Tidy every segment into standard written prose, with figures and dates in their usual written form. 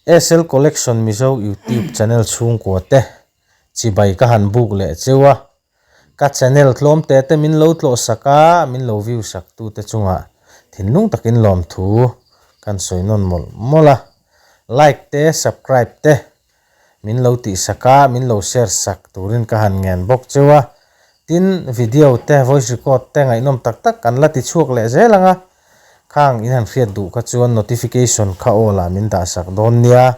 SL Collection Mizo YouTube channel chhungkua te chibai ka han buk leh cheu a, ka channel tlawm te te min lo tlawh sak a, min lo view sak tu te chungah thinlung takin lawmthu kan sawi nawn mawlh mawlh a, like te subscribe te min lo tih sak a, min lo share sak turin ka han ngen bawk cheu a. Tin, video te, voice record te ngaihnawm tak tak kan la ti chhuak leh zel ang a. Khang in han hriat duh kha chuan notification kha awl ah min dah sak dawn nia.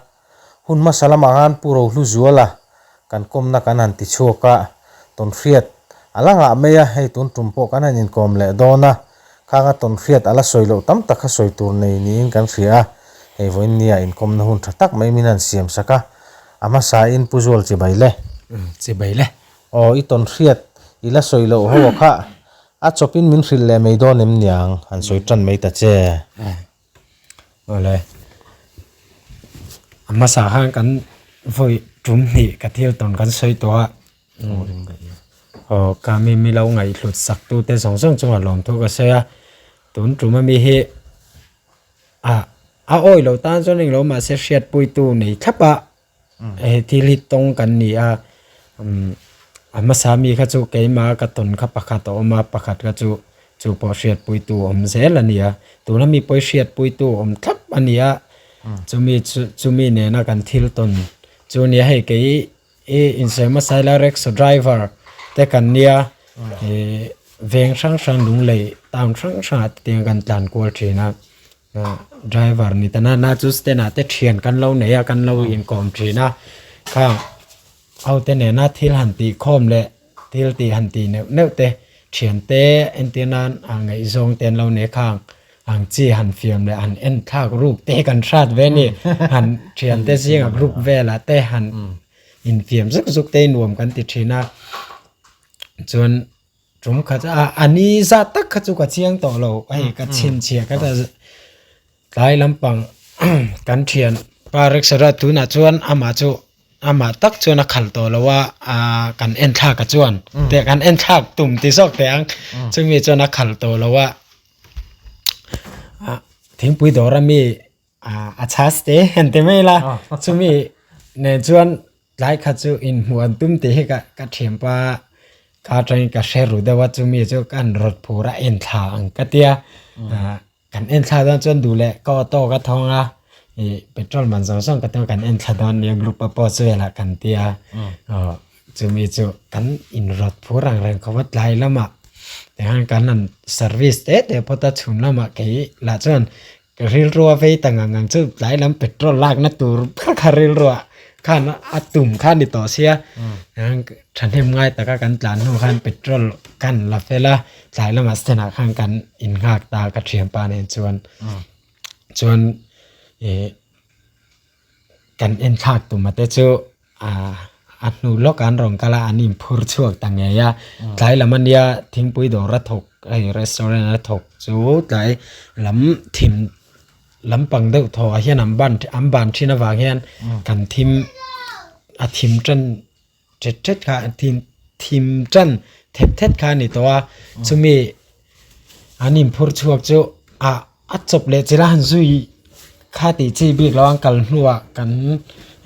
Hun hmasa lamah khan Pu Rohlu Zuala kan kawmna kan han ti chhuak a, tawn hriat a la ngah mai a, hei tun tum pawh kan han inkawm leh dawn a. Khanga tawn hriat a la sawi loh tam tak kha sawi tur nei niin kan hria a, hei vawiin nia inkawmna hun tha tak mai min han siam sak a, a hmasa in Pu Zual chibai le. Chibai le. Aw i tawn hriat i la sawi loh ho a kha a chawpin min hrilh leh mai dawn em niang han sawi tan mai ta che. Awle. A hmasa khan kan vawi tum hnih ka thil tawn kan sawi tawh a. Aw ka mi mi lo ngaihhlut sak tu te zawng zawng chungah lawmthu ka sawi a, tun tum ami hi ah a awi lo tan chuan englo mahse hriatpuitu nei thlap a he thil hi tawng kan ni a umm a hmasa mi kha chu keimah ka tawn kha pakhat a awm a pakhat kha chu chu pawh hriatpuitu awm zel a ni a tuna mi pawh hi hriatpuitu awm thlap a ni a chumi chu chumi nena kan thil tawn chu a nia hei kei. I insawi hmasa ila rickshaw driver te kan nia ih veng hrang hrang lunglei town hrang hrang ah te tiang kan tlan kual thin a driver ni ta na na chu stand ah te thian kan lo nei a kan lo inkawm thin a khang ho te nena thil han tih khawm leh thil tih han tih neuh neuh te thian te entir nan ah ngaihzawng te an lo nei khang ang chi han fiam leh han en thlak ruk te kan hrat ve ni han thian te zinga group velah te han infiam zuk zuk te nuam kan ti thin a chuan tum khat a a ni zat tak kha chu ka chiang tawh lo hei ka chhinchhiah ka ta tlai lampang kan thian pa rickshaw tunah chuan amah chu. Amah tak chuan a khalh tawh lo a, aaa kan en thlak a chuan teh kan en thlak tum ti zawk teh ang chumi chuan a khalh tawh lo a, ah thingpui dawr ami ah a chhas te han ti mai la chumi nen chuan tlai khat chu inhmuh an tum tih hi ka ka thianpa ka atangin ka hre ru deuh a chumi chu ka han rawt phur a en thla ang ka tia ah. Kan en thla dawn chuan duh leh ka auto ka thawng a, ih petrol man zawng zawng ka thawng kan en thla dawn nia group a post velah kan tia aw chumi chu kan inrawt phur ang reng khawp a tlai lamah tikhan kan han service te te phawt a chhun lamah kei lah chuan ka rilru a vei ta ngang ngang chu tlai lam petrol lakna tur ber kha rilruah khan a tum kha a ni tawh sia thahnem ngai taka kan tlan hnu khan petrol kan la fel a. Tlai lamah stand ah khan kan innghak ta ka thianpa nen chuan chuan ih kan en thlak tum a te chu ah a hnu lawk ah an rawn kal a an inphur chhuak ta ngei a tlai lam ania thingpui dawr a thawk hei restaurant a thawk chu tlai lam thim lampang deuh thaw ah hian an ban an ban thin avang hian kan thim a thim tan. Thet thet kha thim thim tan thet thet kha a ni tawh a chumi an inphur chhuak chu ah a chawp leh chilh a han zui kha tih chi bik lo an kal hnuah kan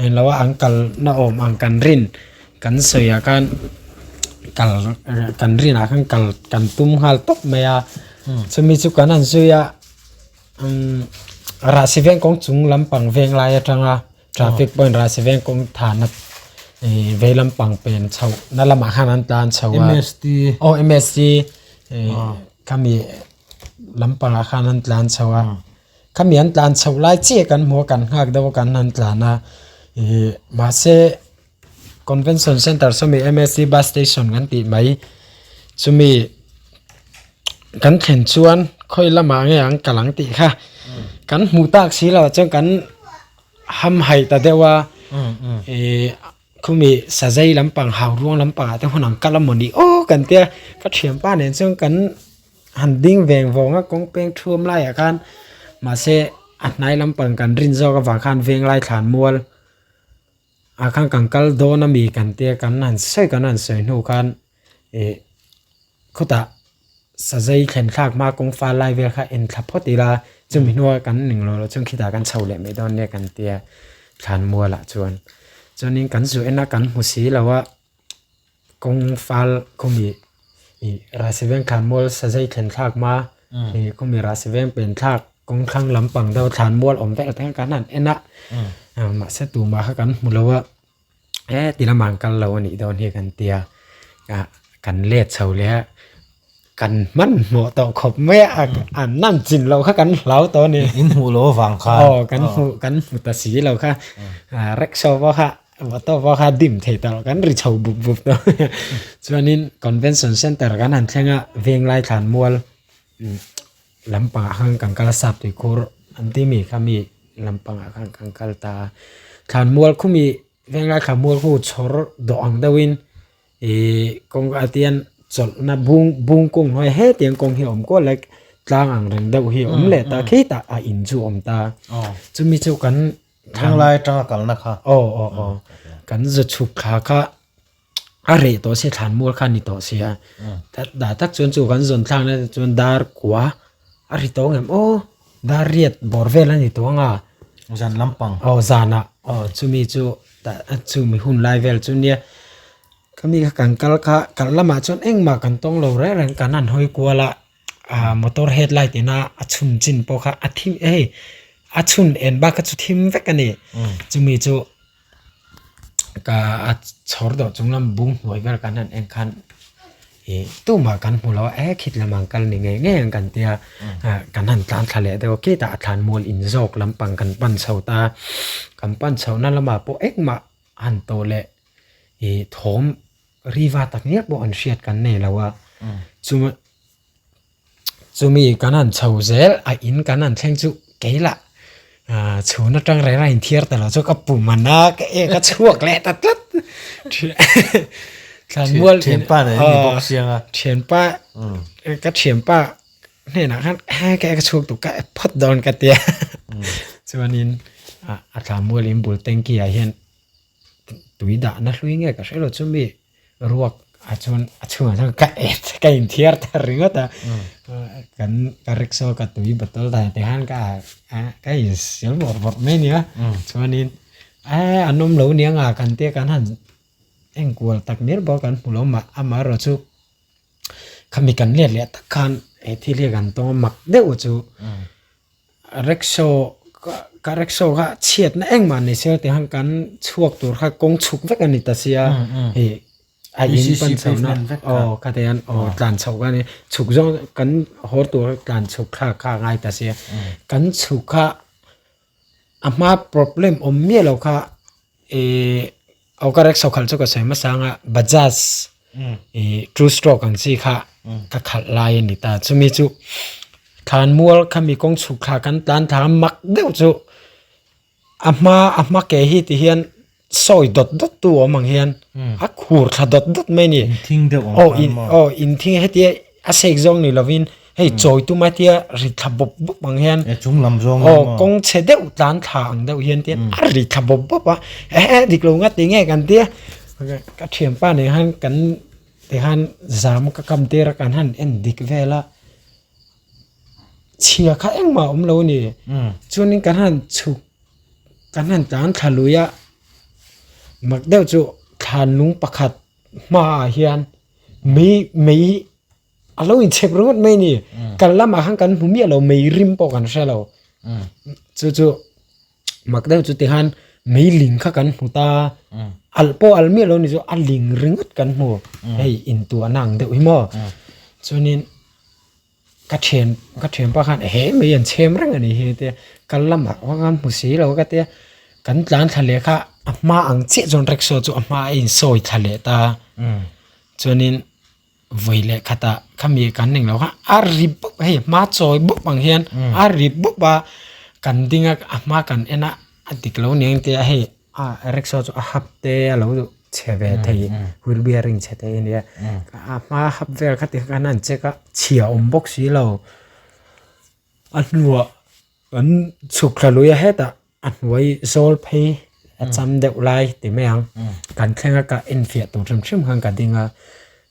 englo a an kal na awm ang kan rin kan sawi ah khan kal kan rin ah khan kal kan tum nghal tawp mai a chumi chu kan han zui a umm rahsi veng kawng chung lampang veng lai atanga. Traffic point rah si veng kawng thana ih vei lampang pen chhoh na lamah khan an tlan chho a M_S_T aw M_S_T ih khami lampangah khan an tlan chho a khami an tlan chhoh lai chiah kan hmu a kan nghak deuh a kan han tlan a ih mahse convention centre sawmi M_S_T bus station kan tih mai chumi kan thlen chuan khawi lamah nge an kal ang tih kha kan hmuh tak si lo chuan kan. Ham haih ta deuh a ih khumi sazei lampang hau ruang lampang ah te hun ang kal a mawni aw kan tia ka thianpa nen chuan kan han ding veng vawng a kawng peng thuam laiah khan mahse a hnai lampang kan rin zawk avang khan veng lai thlan mual ah khan kan kal dawn ami kan tia kan han sawi kan han sawi hnu khan ih khawtah. Sazei thlen thlak hma kawng fal lai vel kha en thla phawt ila chumi hnua kan ning lo loh chuan khitah kan chho leh mai dawn nia kan tia. Thlanmualah chuan. Chuanin kan zu en a kan hmu si lo a, kawng fal khawmi ih Rahsiveng thlanmual sazei thlen thlak hma ih khawmi Rahsiveng pen thlak kawng thlang lampang deuh thlanmual awm vek te khan kan han en a, mahse tumah kha kan hmu lo a. He ti lamah an kal lo a nih dawn hi kan tia ah kan let chho leh a kan hmanhmawh tawh khawp mai a an nan chin loh kha kan hlau tawh a ni. In hmuh loh avang khan. Aw kan hmuh kan hmu ta si lo kha ah rickshaw pawh kha motor pawh kha dim thei tawh lo kan ri chho bup bup tawh chuanin convention center kan han thleng a venglai thlanmual Lampangah khan kan kal a sap tuikhur an ti mi kha mi lampangah khan kan kal ta a thlanmual khumi venglai thlanmual khu chhawr dawh ang deuhin ihh kawngka ah te hian chawlhna bung bung kung hnuai hetiang kawng hi a awm kual a tlang ang reng deuh hi a awm leh ta khitah a in chu a awm ta chumi chu kan Venglai atanga kalna kha aw aw aw kan zu chhuk thla kha. A reh tawh sia thlan mual kha a ni tawh sia dah tak chuan chu kan zawn thlakna te chuan dar kua a ri tawh ang em aw dar riat bawr vel a ni tawh ang a zan lampang aw zanah aw chumi chu tah chumi hun lai vel chu nia khami kha kan kal kha kal lamah chuan engmah kan tawng lo reng reng kan han hawi kual a ah motor headlight ina a chhun chin pawh kha a thim hei a chhun en bak kha chu thim vek a ni chumi chu. Ka a chhawr dawh chung lam bung hnuai vel kan han en khan ih tumah kan hmu lo a e khit lamah an kal ni ngei ngei ang kan tia ah kan han tlan thla leh deuh a khitah a thlan mual in zawk lampang kan pan chho ta kan pan chhoh na lamah pawh engmah han tawh leh ih thawm riva tak ngial pawh an hriat kan nei lo a chumi Chumi kan han chho zel a in kan han thleng chu kei lah ah chhun atang reng a inthiar ta lo chu ka pum a na ka ek a chhuak leh ta tlat thlanmual Thianpa nen an ni bawk siang a. Thianpa ka thianpa hnenah khan he ka ek a chhuak duh ka phawt dawn ka tia chuanin a thlanmual in bul tanky ah hian tui dahna hlui nge ka hre lo chumi ruak ah chuan a chhungah chuan ka et ka inthiar ta ringawt a kan ka rickshaw ka tui bottle dah te khan ka ka insiam vawrh vawrh mai a nia chuanin eh an awm lo nia nga kan tia kan han enkual tak ber bawk kan hmu lo mah amaherawhchu khami kan let leh tak khan he thil hi kan tawng a mak deuh chu. Rickshaw ka rickshaw kha chhiatna engmah nei se ti khan kan chhuak tur kha kawng chhuk vek a ni ta sia hei a in pan chho na aw khati hian aw tlan chho kha a ni chhuk zawng kan haw tur tlan chhuk thlak kha a ngai ta sia kan chhuk kha a hma problem awm miah lo kha ihh aw ka rickshaw khalh chu ka sawi hmasa ang a bajaj ih two stroke ang chi kha ka khalh lai a ni ta chumi chu thlanmual khami kawng chhuk thla kan tlan thla a mak deuh chu a hma a hma ke hi ti hian sawi dawt dawt tu awm ang hian a khur thla dawt dawt mai a ni aw in aw inthing hetia a sek zawng ni lovin hei chawi tum a tia ri thla bawp bawp ang hian chung lam zawng aw kawng chhe deuh tlan thla ang deuh hian te a ri thla bawp bawp a ehe dik lo nga ti nge kan tia ka thianpa nen khan kan ti khan zam ka kam tir a kan han en dik vel a chhia kha engmah a awm lo a ni chuanin kan han chhuk kan han tlan thla lui a mak deuh chu thlan lung pakhat hmaah hian mei mei A lo inchhep ringawt mai a ni. Kal lamah khan kan hmu miah lo, mei rim pawh kan hre lo. Chu chu mak deuh chu tikhan mei ling kha kan hmu ta. Alh pawh alh miah lo ni chu a ling ringawt kan hmu. Hei intuahna ang deuh hi maw. Chuanin ka thian ka thianpa khan he mei an chhem reng a ni hi tia kal lamah khan hmu si lo ka tia kan tlan thla leh kha a hma ang chiah chuan rickshaw chu a hma a insawi thla leh ta. Chuanin. Vawi leh khatah khami kan ning lo kha a ri bawp hei hma chawi bawp ang hian a ri bawp a kan ding a a hma kan en a a dik lo nia engtia hei a rickshaw chu a hap te a lo chhe ve thei wheel bearing chhe thei a nia a hma hap vel kha ti khan an check a chhia awm bawk si lo a hnuah kan chhuk thla lui a hetah. A hnuai zawl phei a cham deuh lai ti mai ang kan thleng a ka enfiah tur hrim hrim khan ka ding a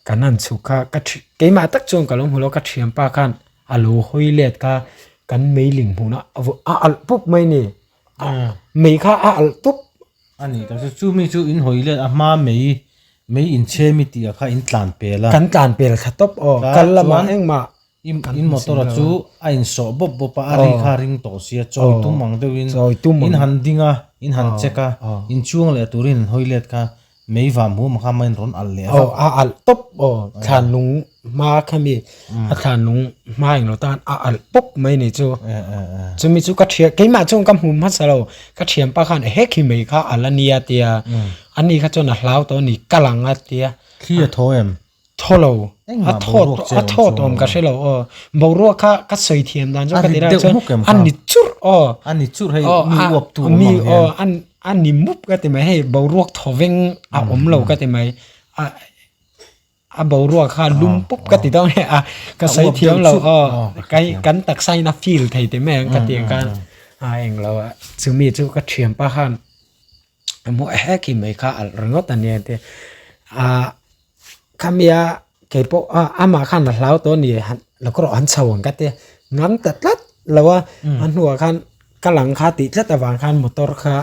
kan han chhuk kha ka thi keimah tak chuan ka lo hmu lo ka thianpa khan a lo hawi let kha kan meiling hmuhna a alh pup mai a ni. Mei kha a alh tup. A ni tak chu, chu mi chu in hawi let a hma mei mei in chhe mi tih ah kha in tlan pel a. Kan tlan pel thla tawp aw, kal lamah engmah in motor a chu a in sawh bawp bawp a, a ri kha a ring tawh sia, chawi tum ang deuh in in han ding a, in han check a, in chuang leh turin in hawi let kha Mei vam hu makha main rawn alh leh vak. Aw a alh tawp aw thlan lung hma kha mi a thlan lung hma englo tan a alh pawp mai ni chu chumi chu ka thian keimah chuan ka hmu hmasa lo ka thianpa khan he khi mei kha alh a nia tia ani kha chuan a hlau tawh a ni ka lang a tia. Thli a thaw em? Thaw lo a thaw a thaw tawm ka hre lo aw boruak kha ka sawi thiam dan chu ka ti lai chuan a ni churh aw a ni churh hei mi uap tu awm ang hian aw a ni mup ka ti mai hei boruak thaw veng a awm lo ka ti mai a a boruak kha lum pup ka ti dawn a ka sawi thiam lo aw kai kan taksa in a feel thei ti mai ang ka ti ang khan a englo a chumi chu ka thianpa khan a hmuh hek hi mai kha alh ringawt a nia ti a. Khamia kei pawh a amah khan a hlau tawh a ni han lo kawr an chho ang ka ti ngam ta tlat lo a a hnuah khan ka lang kha tih tlat avang khan motor kha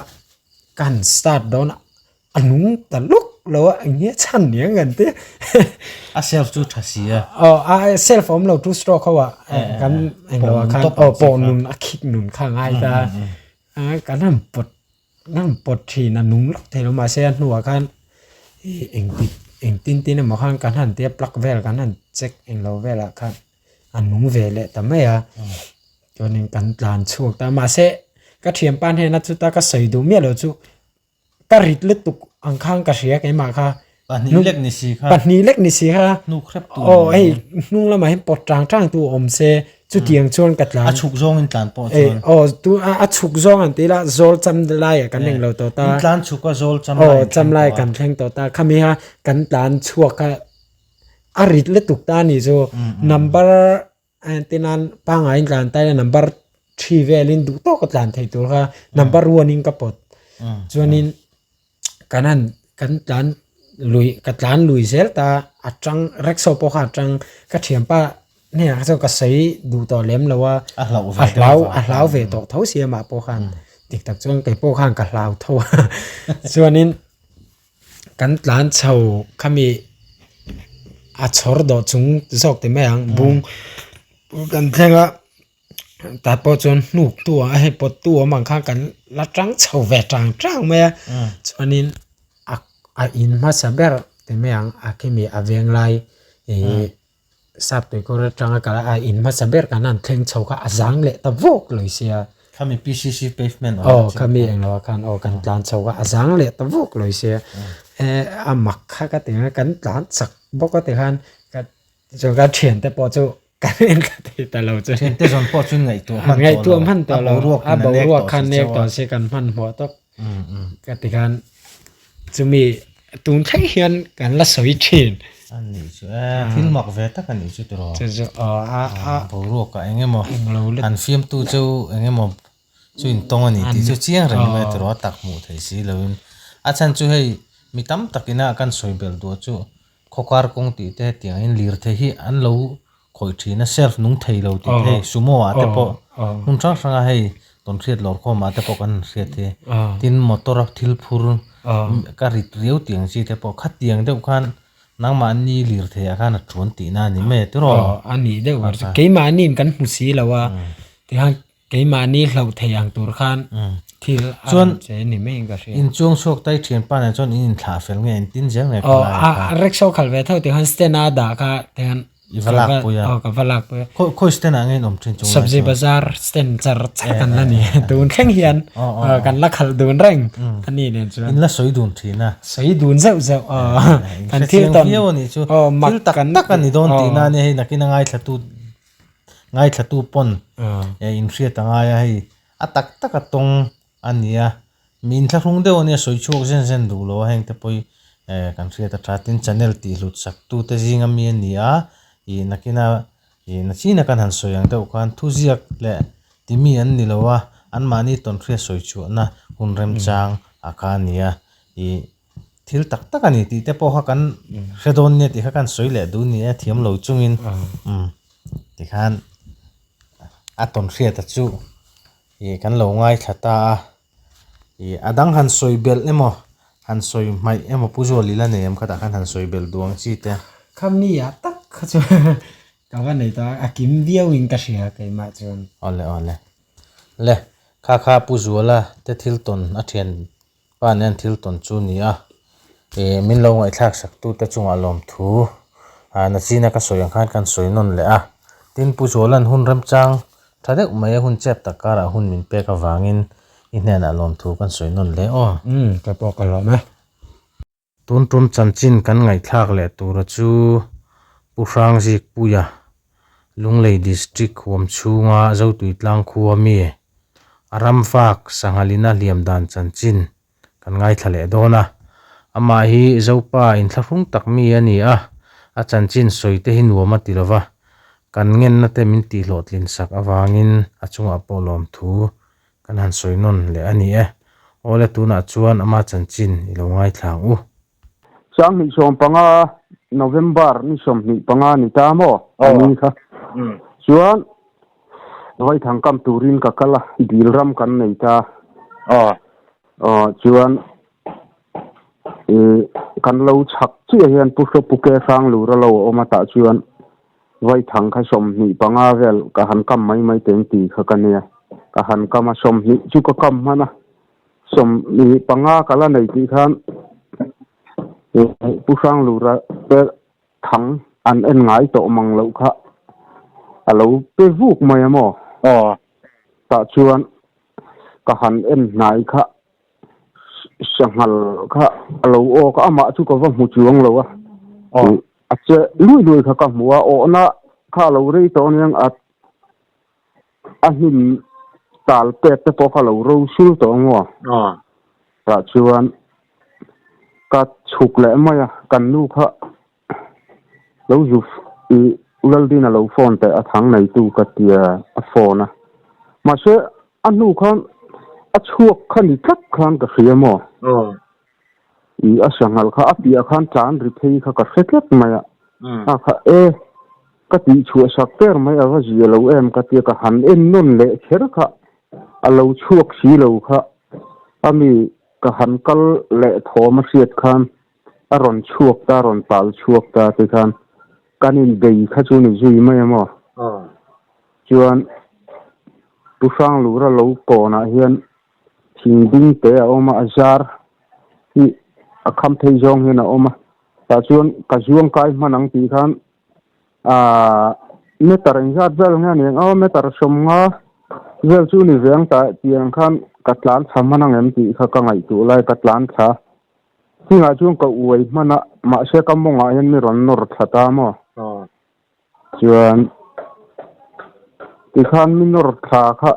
ka han start dawn a a nung ta luk lo a eng nge chhan ni ang kan ti a self chu tha si a aw a self awm lo two stroke ho ah kan englo ah khan aw pawh nun a khik nun kha a ngai ta a kan han pawt Ngang pawt thin a nung lawk thei lo mahse a hnuah khan ih engtik engtin tin emaw khan kan han tia plug vel kan han check englo velah khan a nung ve leh ta mai a chuanin kan tlan chhuak ta mahse ka thianpa hnena chuta ka sawi duh miah lo chu ka rit lutuk ang khan ka hria keimah kha. Pahnih lek ni si kha. Pahnih lek ni si kha. Hnuk hrep tu. Aw hei hnung lamah hian pawt tang tang tu awm se chutiang chuan ka tlan. A chhuk zawng in tlan pawh chuan. Aw tu a chhuk zawng an ti la zawl cham lai ah kan eng lo tawh ta. In tlan chhuk a zawl cham lai. Aw cham lai kan thleng tawh ta khami kha kan tlan chhuak kha a rit lutuk ta ni chu number tinan pangai in tlan ta ila number three velin duh tawk a tlan thei tur kha number one in ka pawt chuanin. Kan han kan tlan lui ka tlan lui zel ta a tang rickshaw pawh kha a tang ka thianpa hnenah kha chuan ka sawi duh tawh lem lo a a hlau a hlau a hlau ve tawh tho si amah pawh khan dik tak chuan kei pawh khan ka hlau tho a chuanin kan tlan chho khami a chhawr dawh chung zawk ti mai ang bung kan thleng a. Tah pawh chuan hnuk tu a hei pawt tu awm ang khan kan la tang chho ve tang tang mai a chuanin a a in hmasa ber ti mai ang a khimi a veng lai ihh sap tuikawr atanga kal a in hmasa ber kan han thleng chho kha a zang leh ta vawk lo sia. Khami PCC pavement awm aw khami englo ah khan aw kan tlan chho kha a zang leh ta vawk lo sia eh a mak kha ka ti ang a kan tlan chak bawk a ti khan ka chuan ka thiante pawh chu. Kan en ka thei ta lo chu. Thiante zawn pawh chu ngaihtuah hman tawh lo. Ngaihtuah hman tawh lo. A boruak khan nek tawh si kan hman hmuah tawp. Ka ti khan chumi tun thleng hian kan la sawi thin. A nih chu e, thil mak ve tak a nih chu tiraw. Chu chu aw a a. Boruak ah eng emaw han fiamtu chu eng emaw chu intawng a ni tih chu chiang reng mai tiraw a tak hmuh thei si loin. A chhan chu hei mi tam tak ina kan sawi belh duh chu Khawkar kawng tih te hetiang in lirthei hi an lo khawih thin a self nung thei lo tih te hei sumo ah te pawh hmun hrang hrang a hei tawnhriat lawr khawm ah te pawh kan hriat hi tin motor a thil phur ka rit riau tih ang chi te pawh khatiang deuh khan nangmahni lirthei ah khan a tuan tihna a ni mai a tiraw. A nih deuh ber chu keimahni in kan hmu si lo a tihian Keimahni hlauh thei ang tur khan thil a rawn che ni maiin ka hria. Inchuang chhuak tai thianpa nen chuan in inthlah fel nge intin zel nge ka lai kha. Aw a rickshaw khalh ve tho tih khan stand a dah kha tihian I va lak pui a. Aw ka va lak pui a. Khawi stand ah nge in awm thin chung lai chuan? Sabzi bazar stand char char kan la ni. Tun thleng hian kan la khalh dun reng a ni nen chuan. In la sawi dun thin a. Sawi dun zeuh zeuh aw. Kan thil tawn. Hrechiang viau a nih chu. Thil tak tak a ni dawn tihna a nia hei nakin a ngaithla tu. Ngaithlatu pawn inhriat a ngai a, hei a tak tak a tawng a ni a, mi inthlahrung deuh a nia sawi chhuak zen zen duh lo a, heng te pawh hi kan hriat a tha tin channel tih hlut sak tu te zinga mi a ni a, ih nakina ih nachina kan han sawi ang deuh khan thuziak leh timi an ni lo a, anmahni tawnhriat sawi chhuahna hun remchang a kha a ni a, ih. Thil tak tak a ni tih te pawh kha kan hre dawn nia tih kha kan sawi leh duh ni e thiam lo chungin umm tikhan a tawn hriata chu ih kan lo ngaithla ta a. Ih a dang han sawi belh emaw han sawi hmaih emaw Pu Zual ila nei em khatah khan han sawi belh duh ang chi te. Khami ah tak kha chu ka va nei tawh a, a kim viau in ka hria keimah chuan. Awle awle. Le kha kha Pu Zuala te thil tawn a thian pa nen thil tawn chu ni a. Ih min lo ngaihthlak sak tu te chungah lawmthu ah nachina ka sawi ang khan kan sawi nawn leh a. Tin Pu Zuala'n hun remchang Tha deuh mai a hun chep tak karah hun min pek avangin i hnenah lawmthu kan sawi nawn hle aw. Umm ka pawh ka lawm e. Tun tum chanchin kan ngaihthlak leh tura chu Pu Hrangzikpuia, Lunglei District huam chhunga Zotuitlang khua mi, a ramfak Sanghalina hliam dan chanchin kan ngaithla leh dawn a. Amah hi Zopa inthlahrung tak mi a ni a, a chanchin sawi te hi nuam a ti lo va, kan ngenna te min tihhlawhtlin sak avangin a chungah pawh lawmthu kan han sawi nawn leh a ni e. Awle tunah chuan ama chanchin i lo ngaithla ang u. 2015 November ni 25 ni ta maw a ni kha. Chuan Vaithang kam turin ka kal a, dil ram kan nei ta. Aw chuan ih kan lo chhak chiah hian Pu Hrawpuke Hranglur a lo a awm a tah chuan Vaithang kha 25 vel ka han kam mai mai teng ti kha ka nia. Ka han kam a, 20 chu ka kam hman a, 25 ka la nei tih khan ih Pu Hranglura te Thang an en ngai tawh mang loh kha a lo pe vuk mai a maw? Aw. Tah chuan ka han en hnai kha sanghal kha a lo awk a, amah chu ka va hmu chuang lo a. Aw. A che lui lui kha ka hmu a, awhna kha a lo rei tawh aniang a a hnim tal pek te pawh kha a lo ro sul tawh ang maw? Aw. Tah chuan ka chhuk leh mai a, kan nu kha lo zu i Laldina lo phone teh a thang neitu ka tia a phone a. Mahse a hnu khan a chhuak kha ni tlat khan ka hria maw? Aw. I a sanghal kha a piah khan tlan ri phei kha ka hre tlat mai a. A kha e ka tihchhuah sak ter mai a va zia lo em ka tia ka han en nawn leh kher kha a lo chhuak si lo kha a mi ka han kal leh thawm a hriat khan a rawn chhuak ta a rawn tal chhuak ta ti khan kan inbei kha chu ni zui mai a maw? Chuan Pu Hranglura lo kawnah hian thing ding te a awm a, a zar hi a kham phei zawng hian a awm a, tah chuan ka zuang kai hman ang tih khan aaa meter engzat vel nge aniang aw meter 50 vel chu ni ve ang tah tiang khan ka tlan thla hman ang em tih kha ka ngaihtuah lai ka tlan thla thingah chuan ka uai hman a mahse ka mawngah hian mi rawn nawr thla ta maw chuan tikhan mi nawr thla kha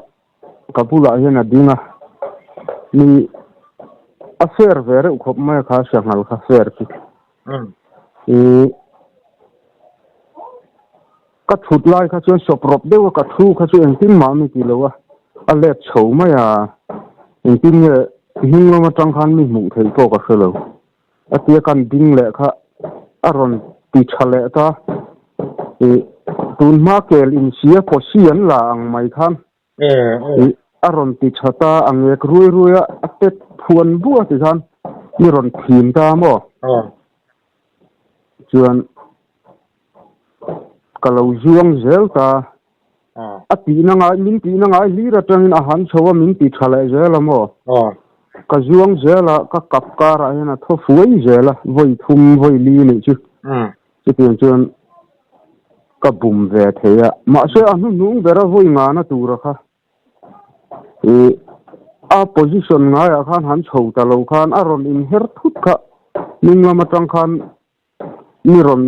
ka bulah hian a ding a mi a fair ve reuh khawp mai a kha sanghal kha fair chu. Ih ka thut lai kha chuan sawp rawp deuh a ka thu kha chu engtin mah mi ti lo a a let chho mai a engtin nge hnung lam atang khan mi hmuh theih pawh ka hre lo a tia kan ding leh kha a rawn ti tha leh ta ih tun hma kel insia pawsi an la ang mai khan A rawn ti tha ta a ngek ruai ruai a, a tet phuan buah ti khan mi rawn thim ta maw? Chuan ka lo zuang zel ta, a tihna ngai min tihna ngai hlir atangin a han chho a min ti tha leh zel a maw? Ka zuang zel a, ka kap karah hian a thaw fuai zel a, vawi thum vawi li nih chu. Chutiang chuan ka bum ve thei a, mahse a hnuhnung bera vawi ngana tura kha ih a position ngaiah khan han chho ta lo khan a rawn inher thut kha hnung lam atang khan mi rawn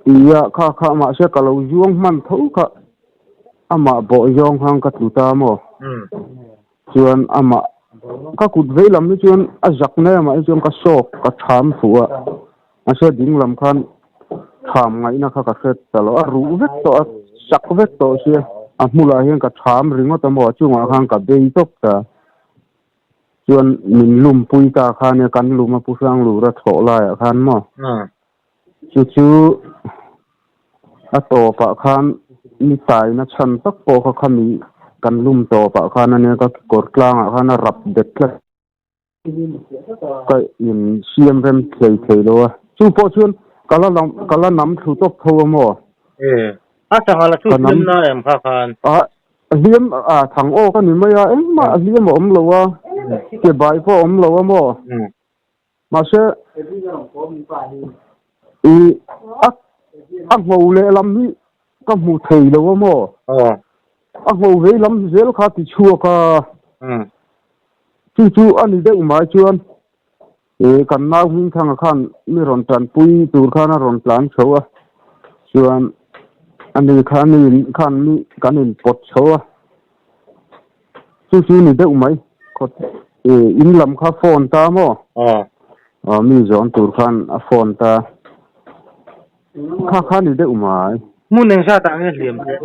ti a, kha kha mahse ka lo zuang hman tho kha amah bawh zawng khan ka tlu ta maw? Chuan amah ka kut vei lam hi chuan a zak mai amah hi chuan ka sawk ka tham fuh a mahse ding lam khan tham ngaihna kha ka hre ta lo a ruh vek tawh a chak vek tawh sia a hmulah hian ka tham ringawt a maw a chungah khan ka bei tawp ta chuan min lumpui ta kha nia kan lum a Pu Hranglura thlawh laiah khan maw chu chu A tawpah khan ni taina chhan tak pawh kha khami kan lum tawpah khan ania ka kekawr tlangah khan a rap bet tlat. Ka in siam rem thei thei lo a, chu pawh chuan ka la ka la nam thlu tawp tho a maw? E, a sangha la chu hliam na em kha khan? A, hliam a thang aw ka ni mai a, engmah hliam a awm lo a, ke bai pawh a awm lo a maw? Mahse, i a a ngho lehlam hi ka hmu thei lo a maw? A ngho vei lam zel kha ti chhuak a. Chu chu a ni deuh mai chuan ih kan nau Hmingthanga khan mi rawn tanpui tur khan a rawn tlan chho a, chuan ani kha ani khan mi kan inpawt chho a, chu chu ni deuh mai khawt ih in lam kha phone ta maw? Aw mi zawn tur khan a phone ta. Kha kha ni deuh mai. Hmun eng zat ah nge hliam che?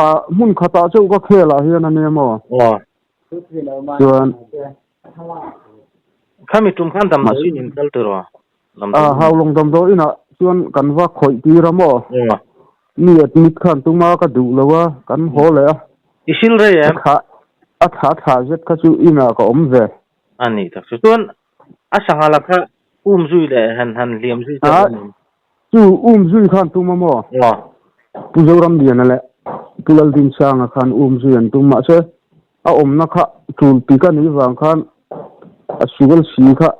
Ah hmun khatah chauh ka khel ah hian a nia maw? Aw. Chuan. Khami tum khan damdawiin in kal tiraw? Ah Haulawng damdawiin ah chuan kan va khawih tir a maw? Aw. Mi admit khan tuma ka duh lo a, kan haw leh a. I sil rei em? A thla a thla thla zet kha chu inah ka awm ve. A nih tak chu. Chuan a sangha la kha um zui leh han han hliam zui ta a em? Chu um zui khan tum a maw? Aw. Pu Zoramliana leh Pu Laldinsanga khan um zui an tum mahse a awmna kha tul pi ka nih vang khan a sual si kha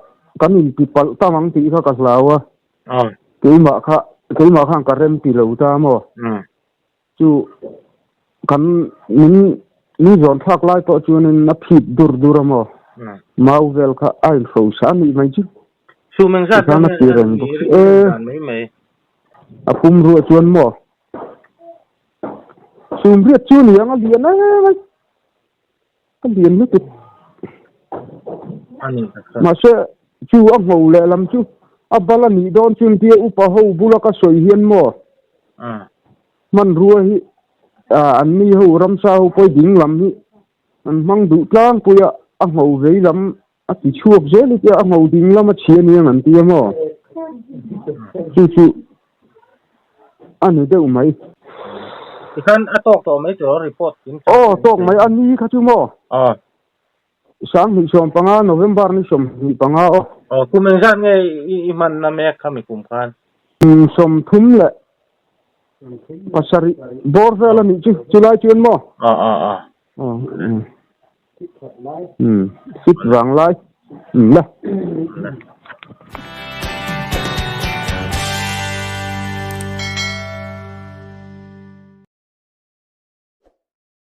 kan inti palh tam ang tih kha ka hlau a. Aw. Keimah kha keimah khan ka rem ti lo ta maw? Chu kan min min zawn thlak lai pawh chuanin a phit dur dur a maw? Mau vel kha a inhrosa a nih mai chu. Sum engzat Tikhan a ti reng bawk si e. Mai mai. A pum ruah chuan maw? Sum riat chu ni ang a lian em mai. A lian lutuk. Mahse chu a ngho lehlam chu a bal a nih dawn chuan tia upa ho bula ka sawi hian maw? Hmanrua hi an ni ho ramsa ho pawh ding lam hi an hmang duh tlangpui a, a ngho vei lam A ti chhuak zel i tia a ngho ding lam a chhia aniang an ti a maw? Chu chu a ni deuh mai. Tikhan a tawk tawh mai tur report kim chang. Aw tawk mai a ni kha chu maw? Aw. 2015 November ni 25 aw. Aw kum engzat nge i hmanna mek kha mi kum khan? 30 leh pasarih bawr vel a nih chu chulai chuan maw? Aw aw aw. Aw. Umm sit vang lai. Umm la.